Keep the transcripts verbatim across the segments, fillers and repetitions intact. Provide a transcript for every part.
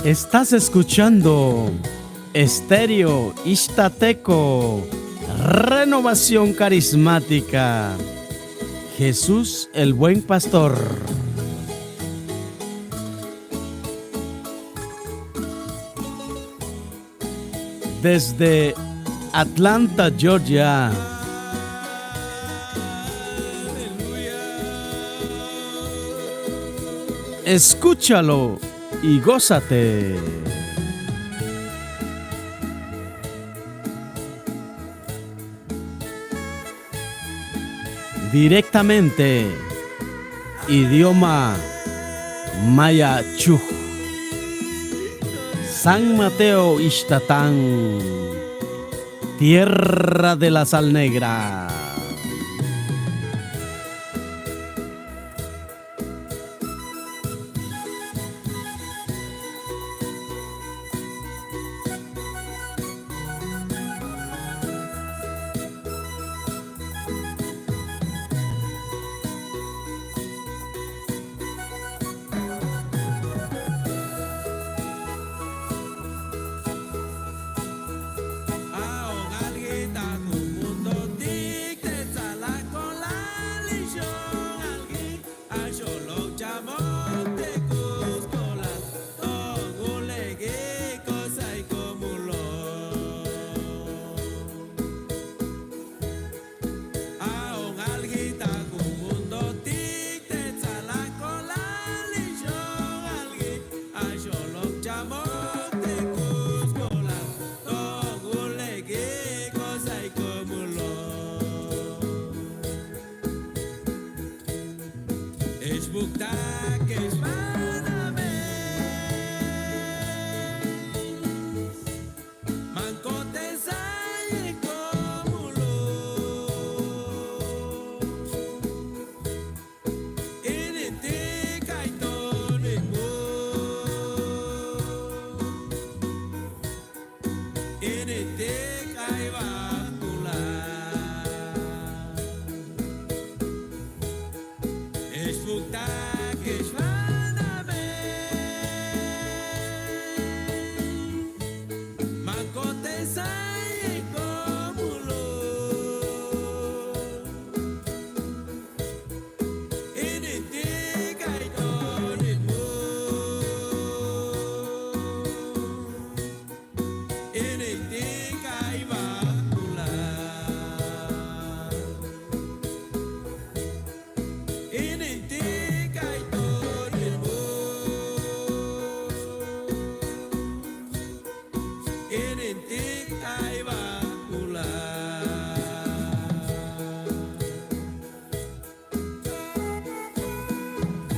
Estás escuchando Estéreo Ixtateco, Renovación Carismática. Jesús, el buen pastor. Desde Atlanta, Georgia. Escúchalo y gózate. Directamente, idioma maya chuj. San Mateo Ixtatán, tierra de la sal negra.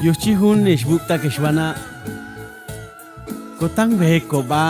Yuchi jun exbuktakixbana, kotangbe koba.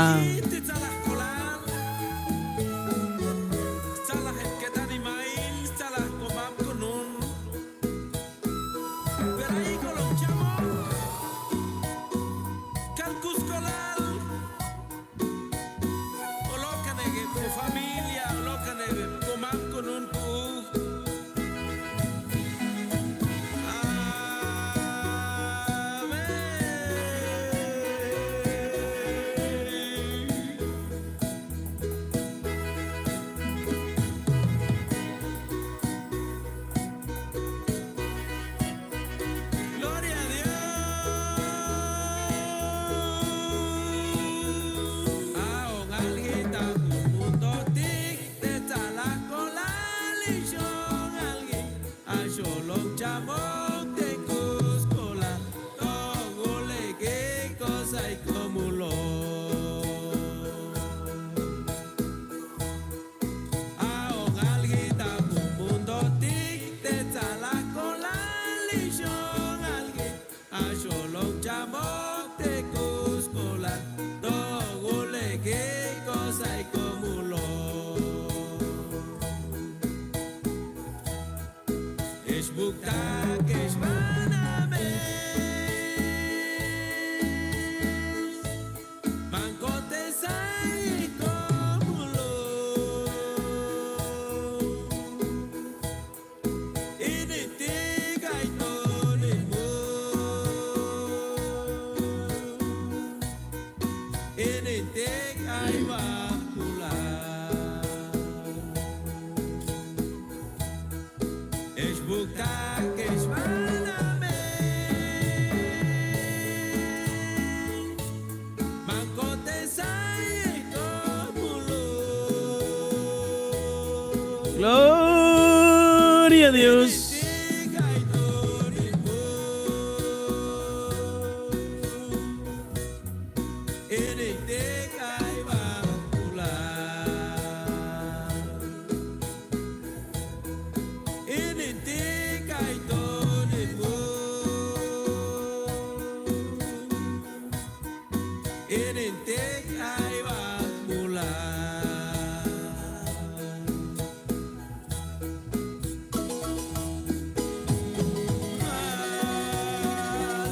Gloria a Dios.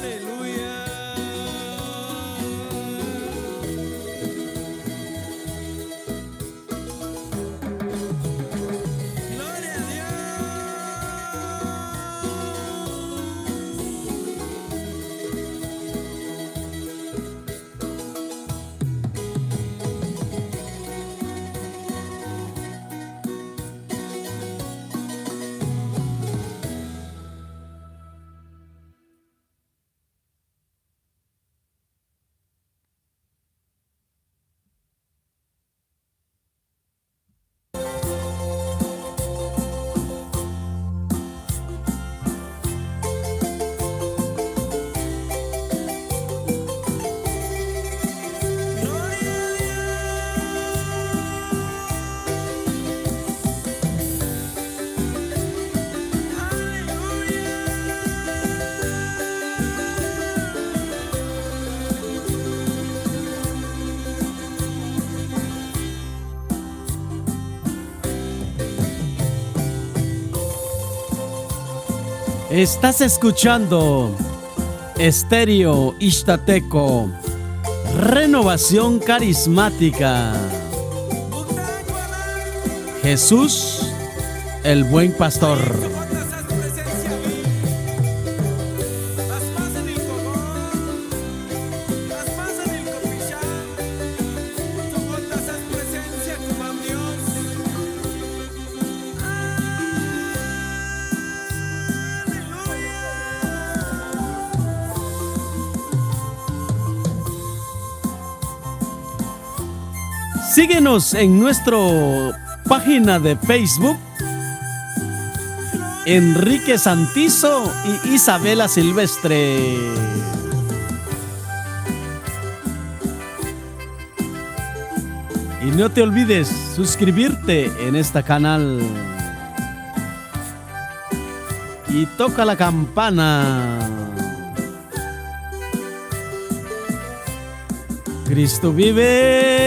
Aleluya. Gloria a Dios. Estás escuchando Estéreo Ixtateco, Renovación Carismática. Jesús, el buen pastor. Síguenos en nuestro página de Facebook, Enrique Santizo y Isabela Silvestre. Y no te olvides suscribirte en esta canal. Y toca la campana. Cristo vive.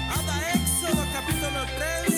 Ada Éxodo capítulo tres,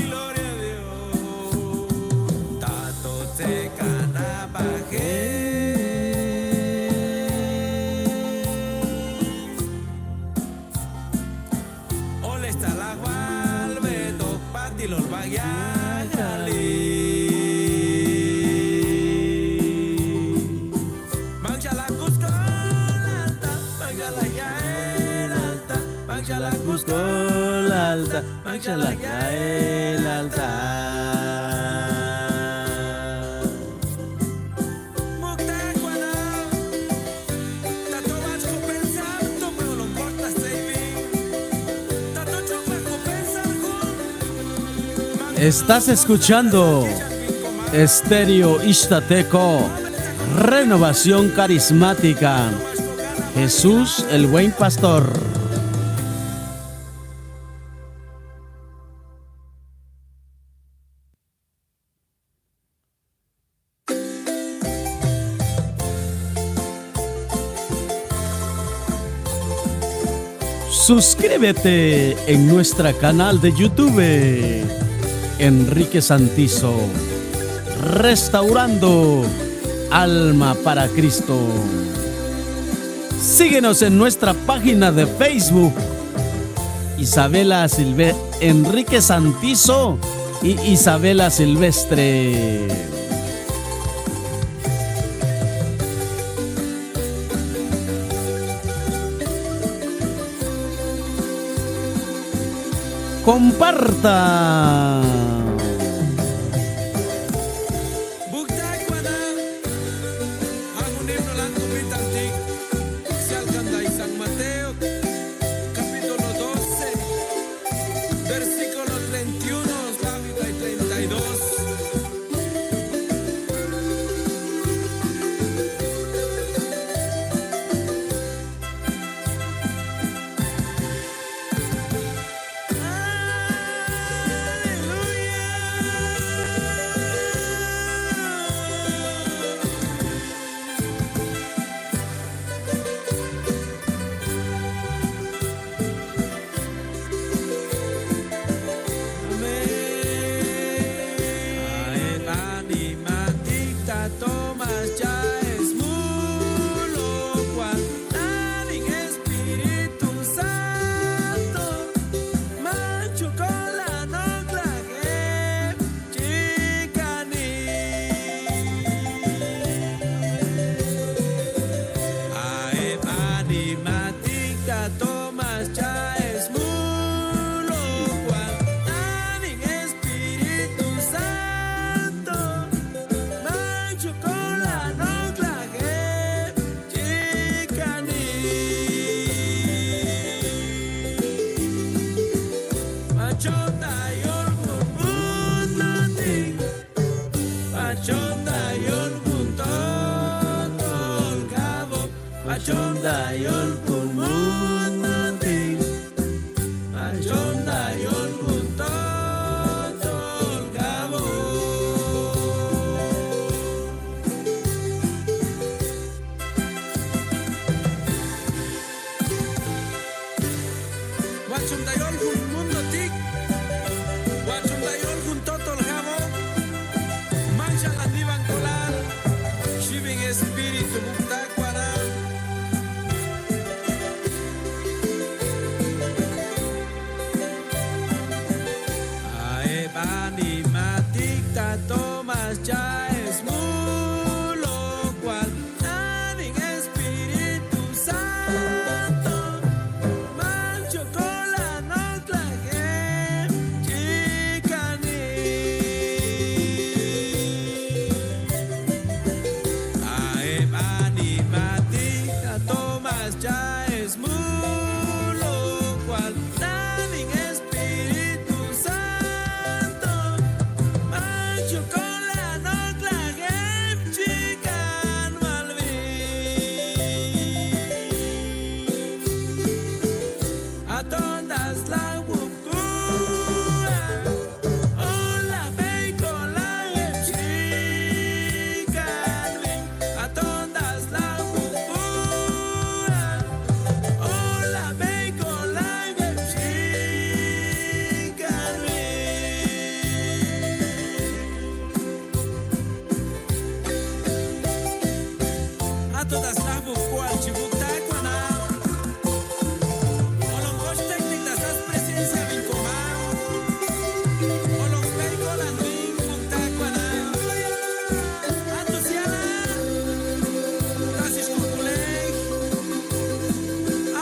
Gloria a Dios. Tato tseka na baje. Ole sala jualbe to pati lol bagia jali. Manchala Cusco lalta, manchala ya el alta, manchala Cusco lalta, manchala ya el alta. Estás escuchando Estéreo Ixtateco, Renovación Carismática. Jesús, el buen pastor. Suscríbete en nuestra canal de YouTube, Enrique Santizo, Restaurando Alma para Cristo. Síguenos en nuestra página de Facebook, Isabela Silve-, Enrique Santizo y Isabela Silvestre. Comparta. Buktaikwana, ang un himno lan kupitantik, sialkan da i San Mateo, capítulo doce, versículo treinta y uno, sbabi da i treinta y dos. Aep animatik tato mas cha'esmul lokual, nani Espíritu Santo manchuk olan oklajem chikani. Aep animatik tato mas cha'esmul lokual, nani Espíritu Santo manchuk olan oklajem chikani. Machonta yolkun mundotik, machonta yolkun totol kabo, machonta yolkun mundotik, machonta yolkun totol kabo. Machonta yolkun mundotik, machonta yolkun totol kabo, manchal aniban kolar, shibin espíritu buktakuara. Aep animatik tato mas cha'esmul lokual, nani Espíritu Santo manchuk olan okla Olong koch teknik ta sas presencia bin komam. Olong spey kolan bin buktakoana. Ato siana. Tasix kokolek.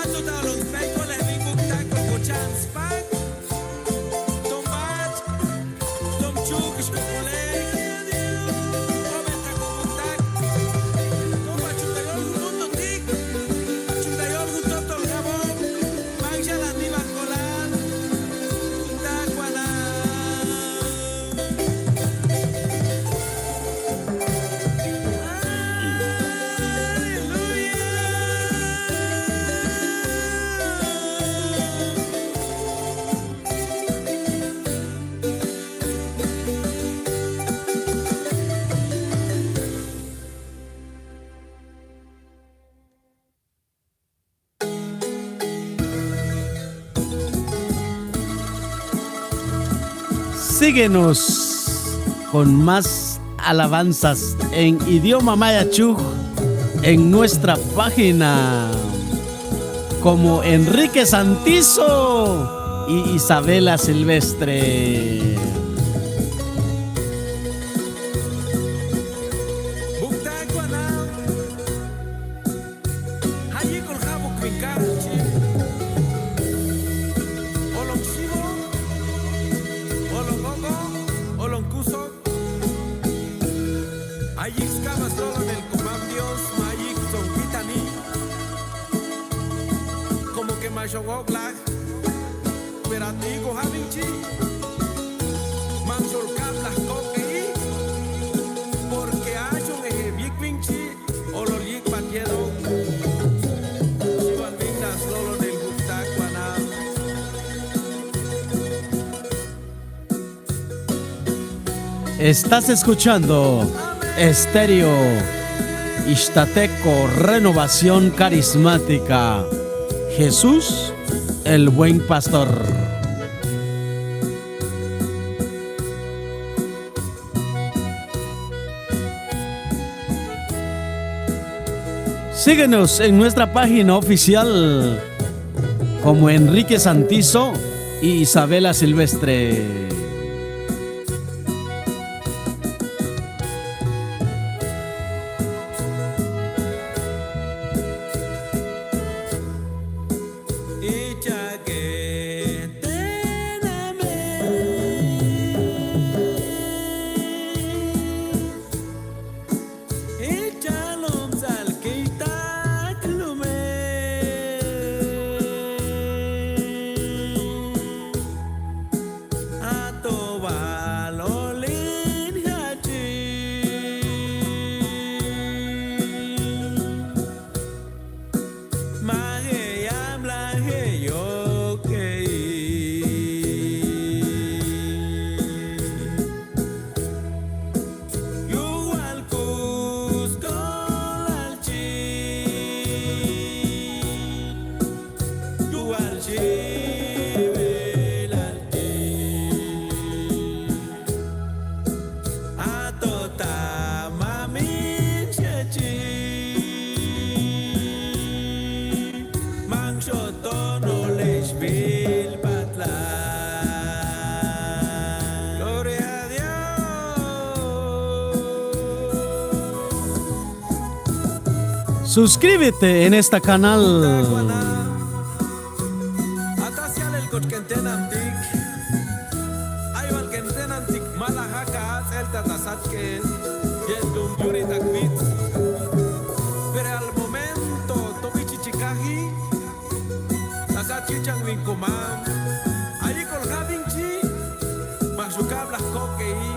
Ato ta olong spey kolan bin buktak kokochans pak. Tombat. Síguenos con más alabanzas en idioma maya chuj en nuestra página, como Enrique Santizo y Isabela Silvestre. Ayik oljabuk bin karchi. Olong xibo, olong ogo, olong kusok. Ayik skabas lolon el Komam Dios, ma ayik sonkitani. Como que ma xon oklak. Pero a ti, kojabinchi, manxol kablak kokeyi, porque axon eje bikbinchi, olol yikbat yedok. Xiban bin naslolon el buktakoana. Estás escuchando Estéreo Ixtateco Renovación Carismática, Jesús, el buen pastor. Síguenos en nuestra página oficial como Enrique Santizo y Isabela Silvestre. Gloria a Dios. Suscríbete en esta canal. Ata sialel koch kentenantik. Ay bal kentenantik mala jaka ats'elta ta satken. Yet lum yuri ta kwits. Pero al momento to bichichikaji. Ta sat chichan win komam. Ayik oljabinchi. Maxuka blak kokeyi.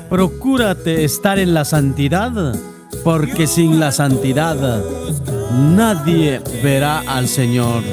Procúrate estar en la santidad, porque sin la santidad nadie verá al Señor.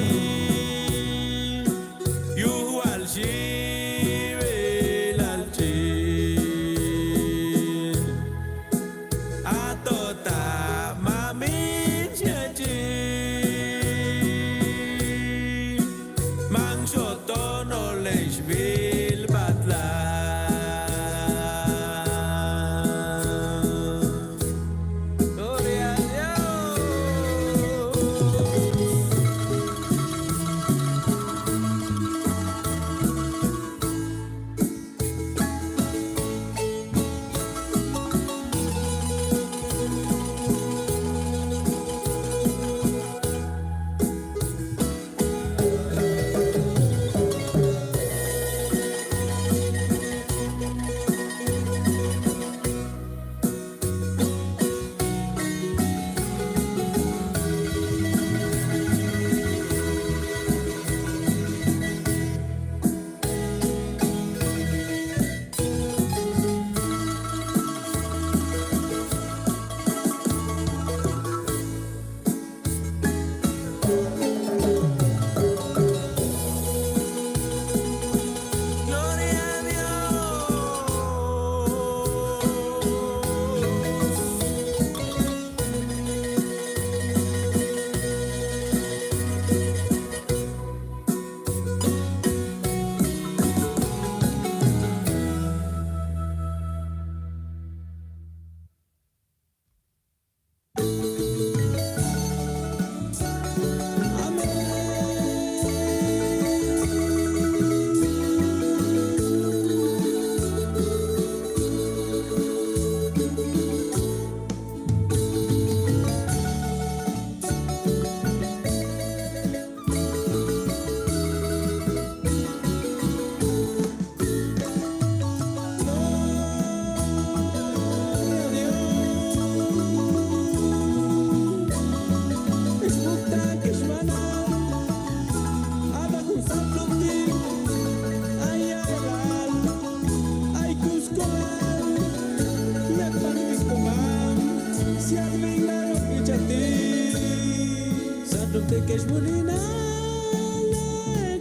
Santop teke xbuli nala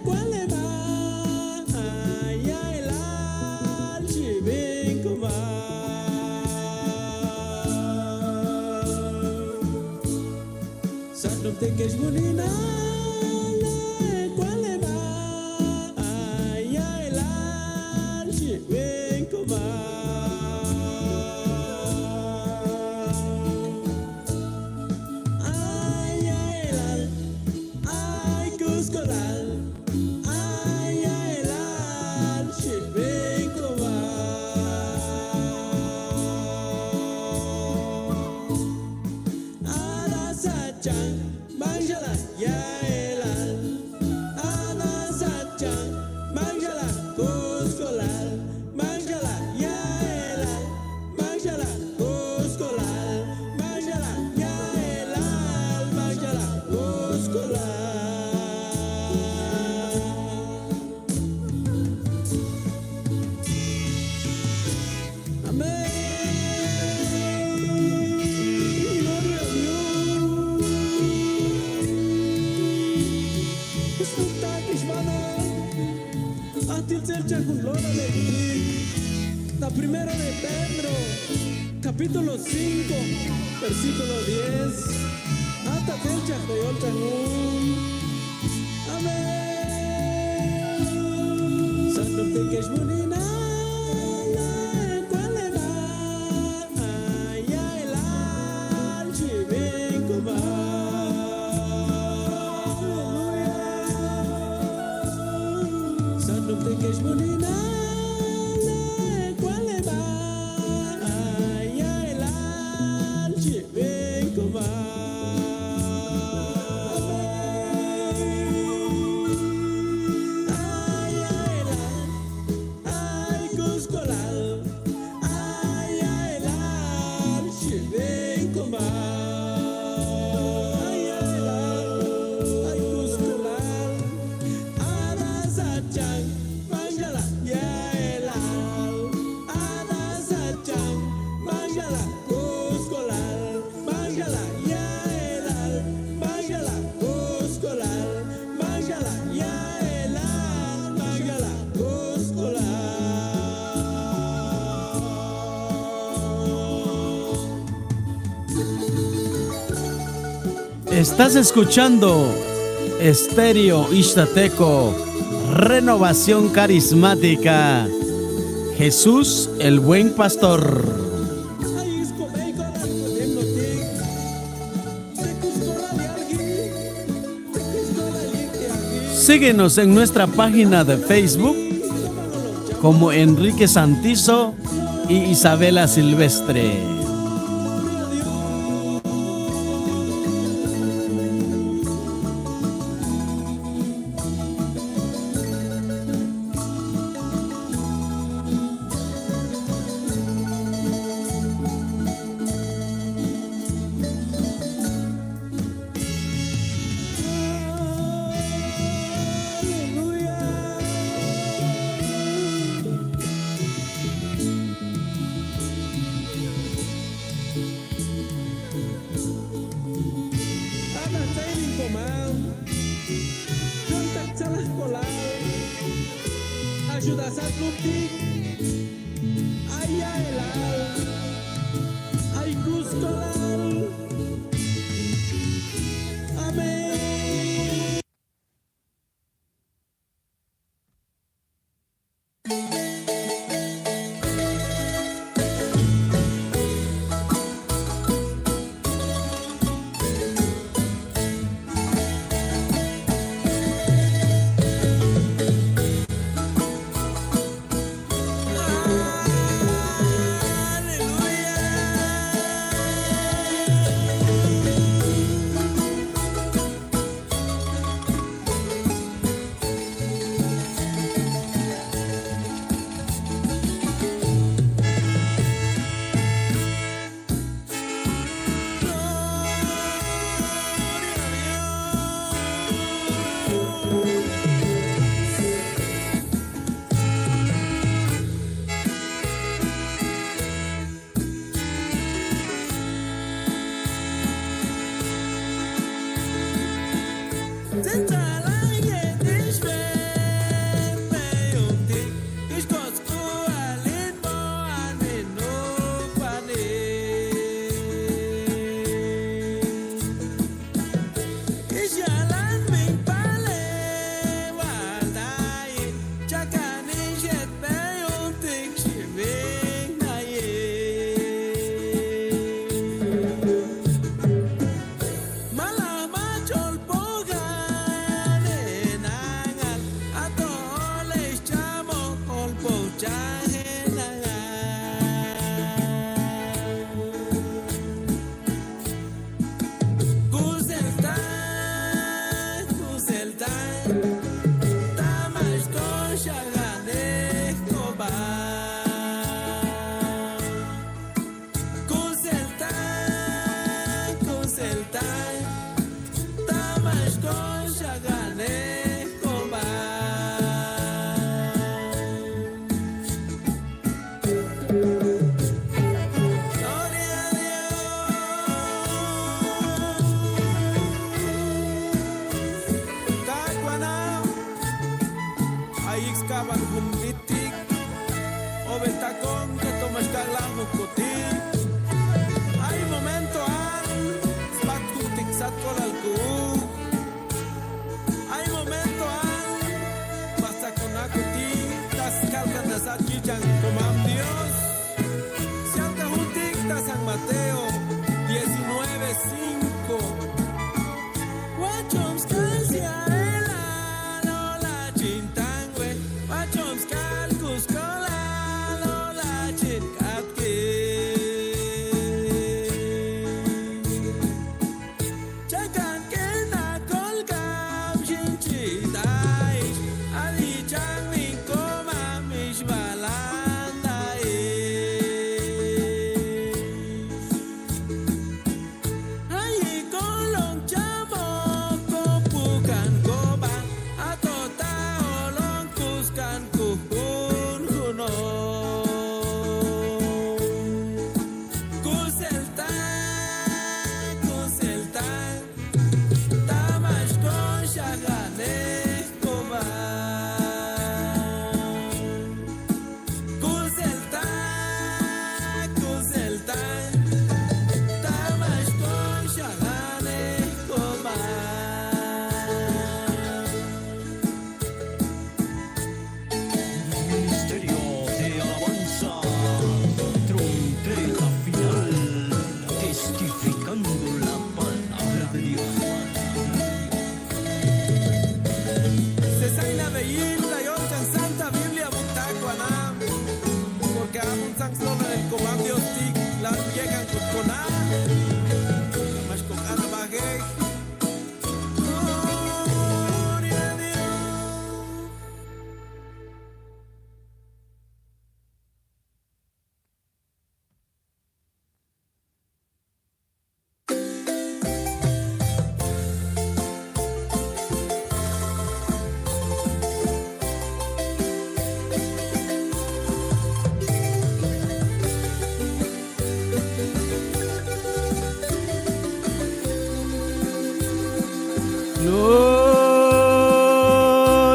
kualema, aya elal xibingkuma. Santop teke xbuli nala kualema, aya elal xibingkuma. Aya elal, ay kuskolal, aya elal xibingkuma. Ala sachan, manchala ya elal. Ana sachan, manchala kuskolal, manchala ya elal, manchala kuskolal, manchala ya elal, manchala kuskolal. Amén. Gloria a Dios. Jesús, hermano. Ati el tselcha jun lora de na primero de Pedro, capítulo cinco, versículo diez. Ata tselcha joyol changun. Amén. Santop teke xbuli nala kualema, aya elal xibingkuma. Aleluya. Santop teke xbuli nala kualema, aya elal xibingkuma. Estás escuchando Estéreo Ixtateco, Renovación Carismática, Jesús el Buen Pastor. Síguenos en nuestra página de Facebook como Enrique Santizo y Isabela Silvestre. Ayuda sa kutik. Ay, ay, ay, Cusco. Amén. Ay, ixkaban jun bitik, o betakonka toma xkaklajmuk kuti. Ay momentoan sbatkutik satkolal ku'u. Ay momentoan basakuna kuti ta skalhkan ta sat chichan komam Dios. Sialka jutik ta San Mateo diecinueve cinco.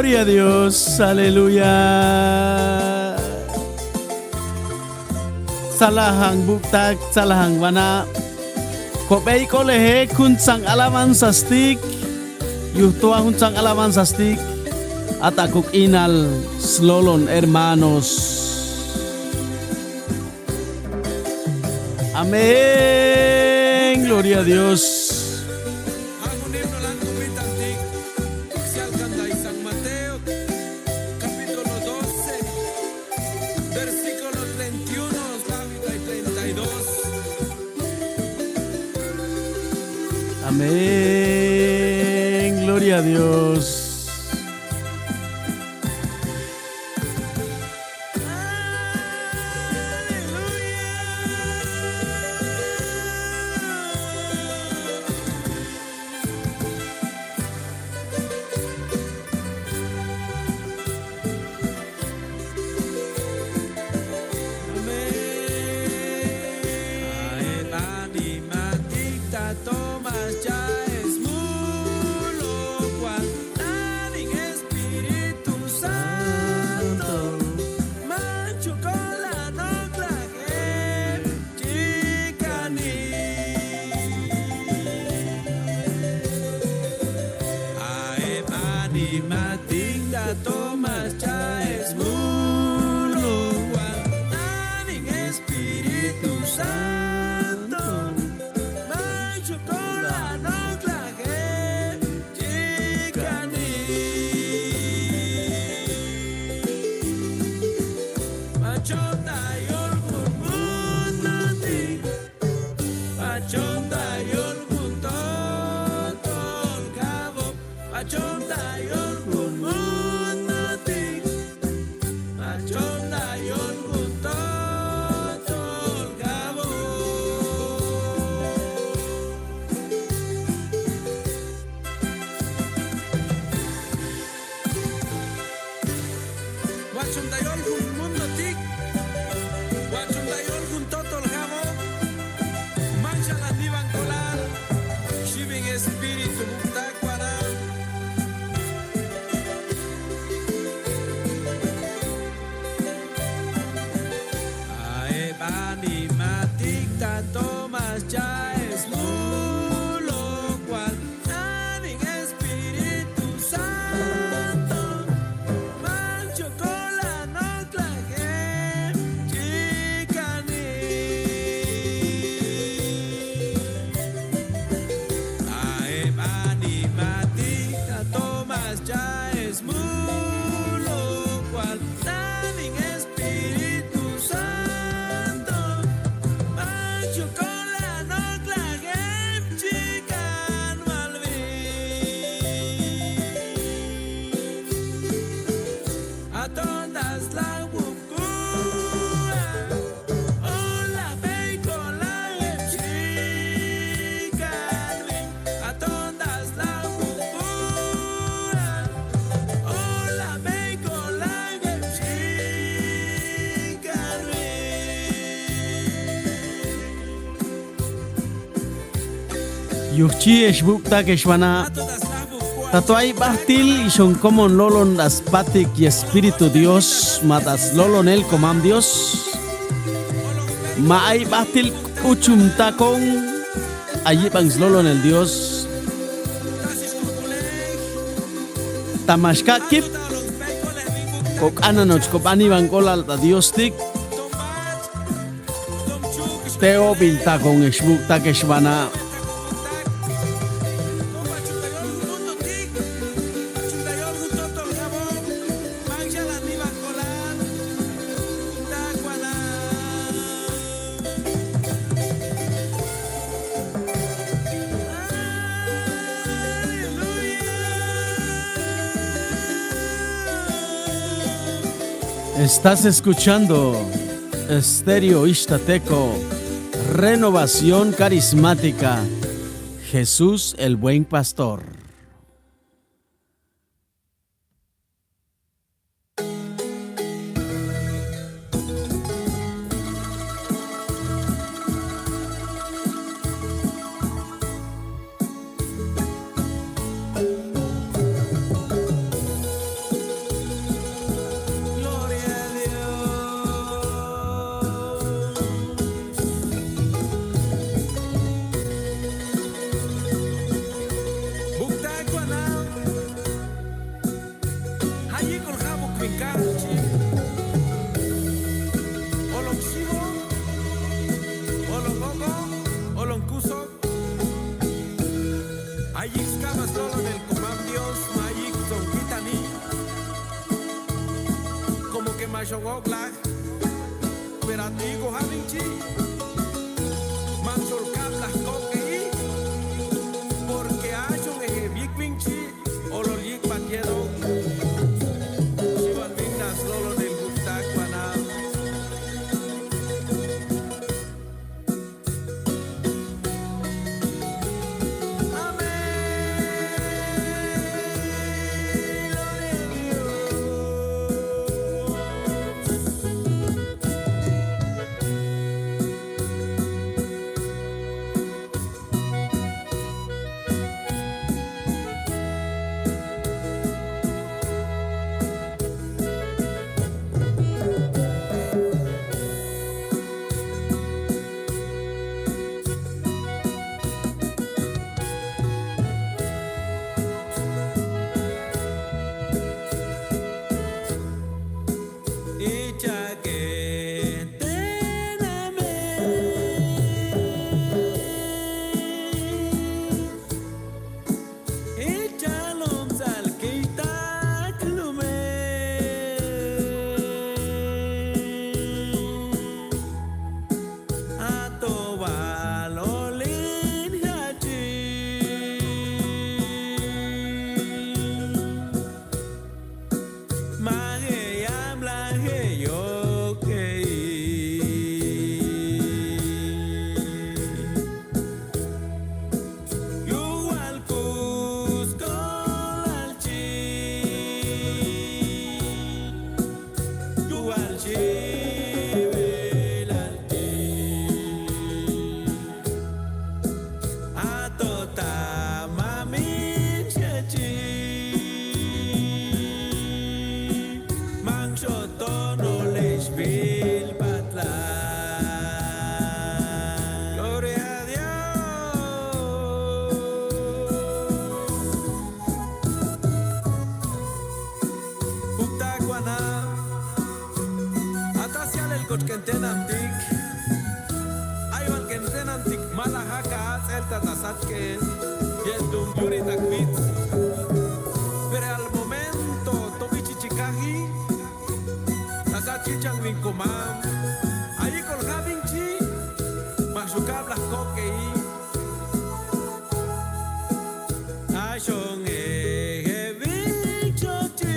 Gloria a Dios, aleluya. Tsalajang buktak, tsalajang bana. Kobei kolejek juntsang alabanzastik, yujtua juntsang alabanzastik, atakuk inal slolon hermanos. Amén, gloria a Dios. Versículo treinta y uno, treinta y dos. Amén. Gloria a Dios. Aep animatik tato mas chaes mulukuan, taning Espíritu Santo, manchuk ola noklajem chikani. Aep animatik tato mas chaes mulukuan, taning Espíritu Santo, manchuk ola noklajem chikani. Machonta yolkun munutik, machonta yolkun totol kabo, machonta yolkun munutik, machonta yolkun totol kabo. Machonta yolkun munutik, machonta yolkun totol kabo, manchalan nibankolal, shiben Espíritu buktakuara. Aep animatik tato mas chaes mulukuan, taning Espíritu Santo, manchuk ola noklajem chikani. Aep animatik tato mas chaes mulukuan, taning Espíritu Santo, manchuk ola noklajem chikan malbi. Atonta slaw bukua, ola beikolajem chikan malbi. Atonta slaw bukua, ola beikolajem chikan malbi. Yuji, exbuktak exbana, tato aibajtil ixonkomon lolon dasbatik Yespíritu Dios ma daslolon el komam Dios. Ma aibajtil k'uchuntakon ayibank slolon el Dios. Ta maxka kip kok'ananoch koba nibankolal ta Diostik. Teobiltakon exbuktak exbana. Estás escuchando Estéreo Ixtateco, Renovación Carismática, Jesús el Buen Pastor. Olongogo, olonkuso, ayik skama slolon el Komam Dios, mayik sonkitani, como que maxongoklak, pero atigo jabinchi, maxolkablak kokei, porque axon eje bikbinchi. Ololyikbat yedou, xibalbikna slolon el buktak bana. Amén. Gloria a Dios. Ichaketen amen. Ichalom salkiktak lumen. Ato bal olin jachi. Majeya blaje yokei. Yual kuskolal chi. Yual chi belal chi. Ato ta maminchechi, mangxoto nolexbilbatla. Gloria a Dios. Buktak bana. Atasial el kochkentenamtik, aibal kentenamtik mala jaka ats'elta tasatken, yet dumyuri takwits. Pero al momento tobichichikaji, tasat chichan win komam, ayikol jabinchi, maxukablak kokei. Axon ejebichochi.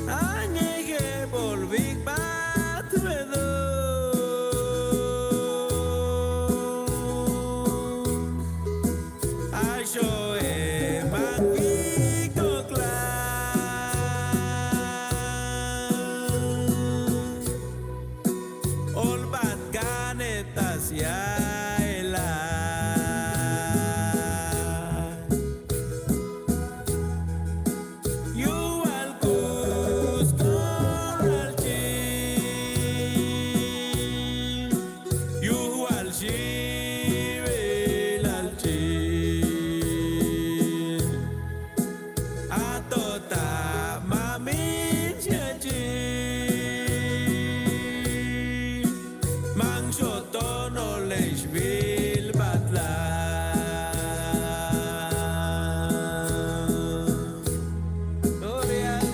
Añeje bolbikbat bedon. Axo emakbikokla. Olbat kanetasia ela. Yual kuskolal chi. Yual chi belal chi. Ato ta maminchechi, mangxoto nolexbilbatla. Gloria a Dios.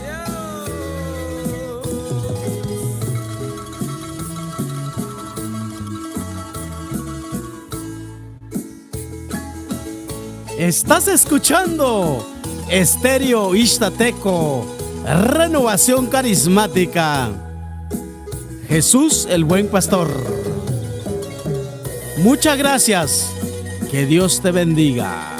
Estás escuchando Estéreo Ixtateco, Renovación Carismática. Jesús, el buen pastor. Muchas gracias. Que Dios te bendiga.